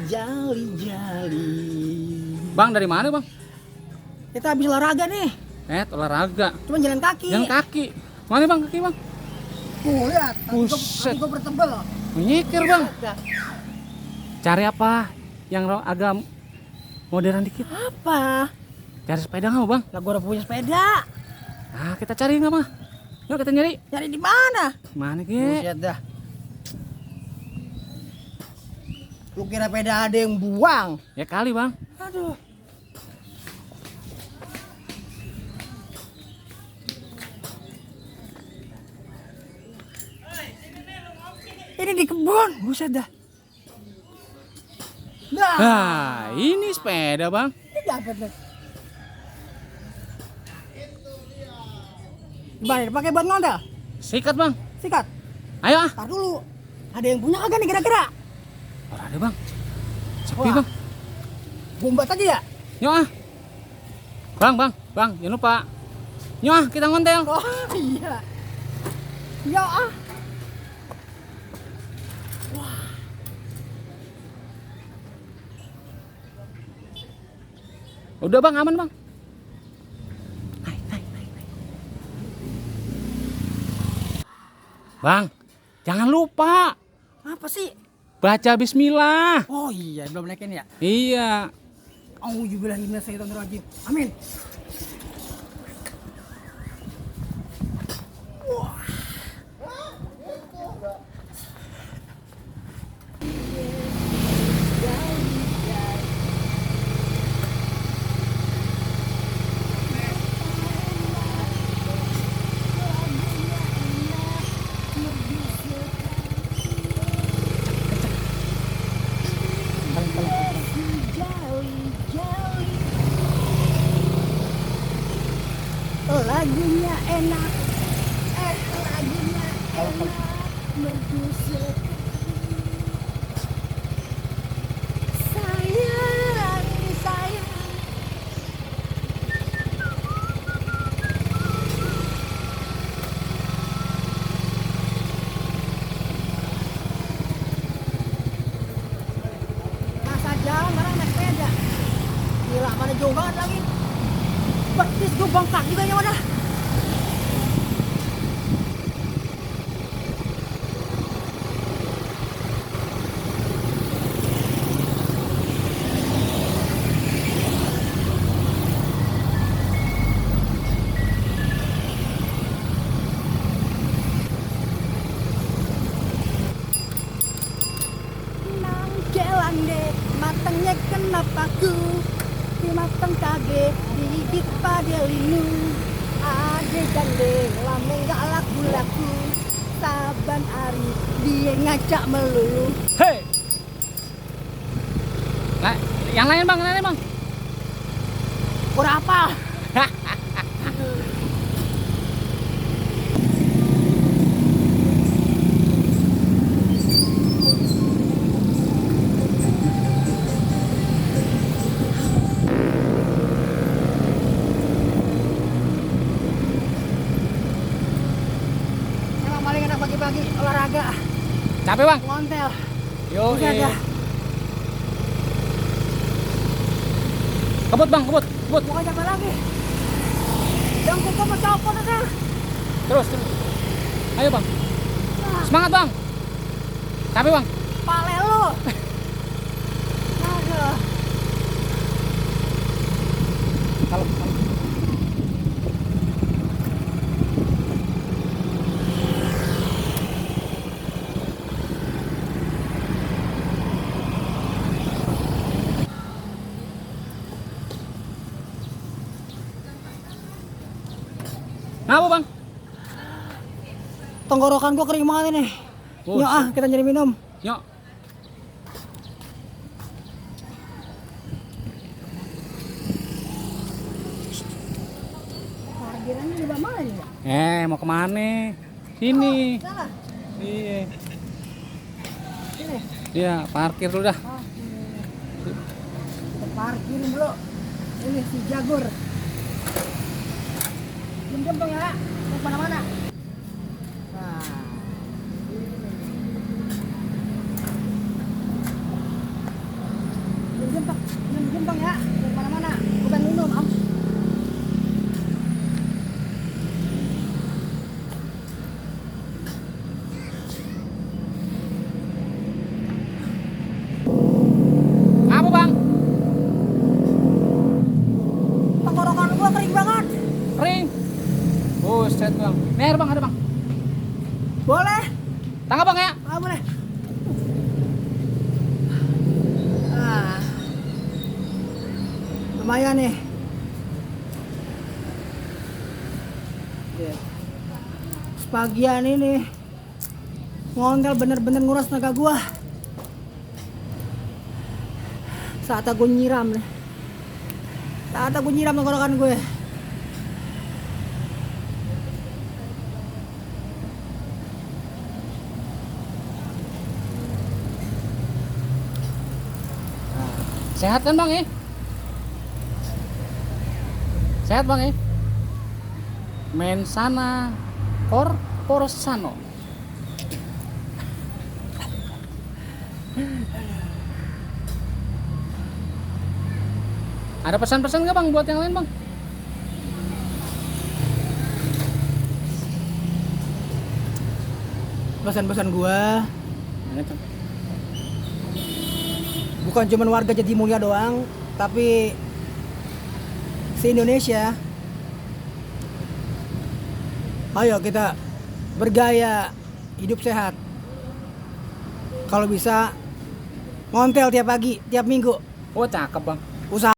jali. Bang, dari mana bang? Kita habis olahraga nih. Olahraga. Cuma jalan kaki. Jalan kaki. Mana bang kaki bang? Lihat. Buset. Kaki gua bertebel. Menyikir bang. Cari apa? Yang agak modern dikit. Apa? Cari sepeda nggak bang? Lah gua udah punya sepeda. Ah, kita cari nggak mah? Yuk kita nyari. Nyari di mana? Mana ki? Buset dah. Lu kira sepeda ada yang buang? Ya kali bang. Aduh. Ini di kebun, buset dah. Nah, ini sepeda bang. Ini dapat nih. Gimana, pakai buat ngondel? Sikat bang. Sikat. Ayo ah. Tar dulu. Ada yang punya kagak nih kira-kira? Oh, ada bang. Sepi Wah. bang. Bombat aja ya? Yuk ah. Bang, jangan lupa. Yuk ah, kita ngontel. Oh iya. Ya ah. Udah bang, aman bang. Naik. Bang, jangan lupa Apa sih? baca bismillah. Oh iya, belum naikin ya? Iya. Auzubillahi minasyaitonirrajim. Amin. Lagunya enak, lagunya enak, mergusuk. Sayang. Masa jalan barang naik sepeda. Gila, mana jauh banget lagi. Betis gue bengkak juga ya wadah. Nang jalan deh, matangnya kenapa ku di matang kage digigit pada linu. Ade jande lame gak laku-laku. Saban hari dia ngacak melulu. Hei. Nah, yang lain bang. Kurang apa? Emang paling enak pagi-pagi olahraga. Capek bang. Ngontel. Yo. Buset dah. Kebut bang, kebut. Bukan capek lagi. Yang kuku mau copot aja. Terus. Ayo bang. Semangat bang. Capek bang. Pale lu. Aduh. Kalem. Ngapa bang? Tenggorokan gua kering banget ini. Oh, Yuk ah, kita nyari minum. Yuk. Parkirannya di bawah mana nih? Mau kemana? Sini. Salah. Iya. Sini. Iya, parkir dulu dah. Oh, ini. Kita parkirin dulu. Ini si Jagur. Diam dong ya. Mau mana-mana. Nah. bang ya, mau kemana-mana, bukan minum am. Apa bang? Tenggorokan gua kering banget. Kering. Buset bang. Ini air bang, ada bang. Boleh? Tangga bang ya. Ah, boleh. Ah. Lumayan nih. Sebagian ini ngontel bener-bener nguras tenaga gua. Saat aku nyiram nih. Saat aku nyiram tenggorokan gue. Sehat kan bang ya? Sehat bang ya? Mensana corporsano. Ada pesan-pesan nggak bang buat yang lain bang? Pesan-pesan gua Ini tuh. bukan cuma warga Jatimulya doang, tapi se-Indonesia. Ayo kita bergaya hidup sehat. Kalau bisa ngontel tiap pagi, tiap minggu. Oh cakep bang. Usaha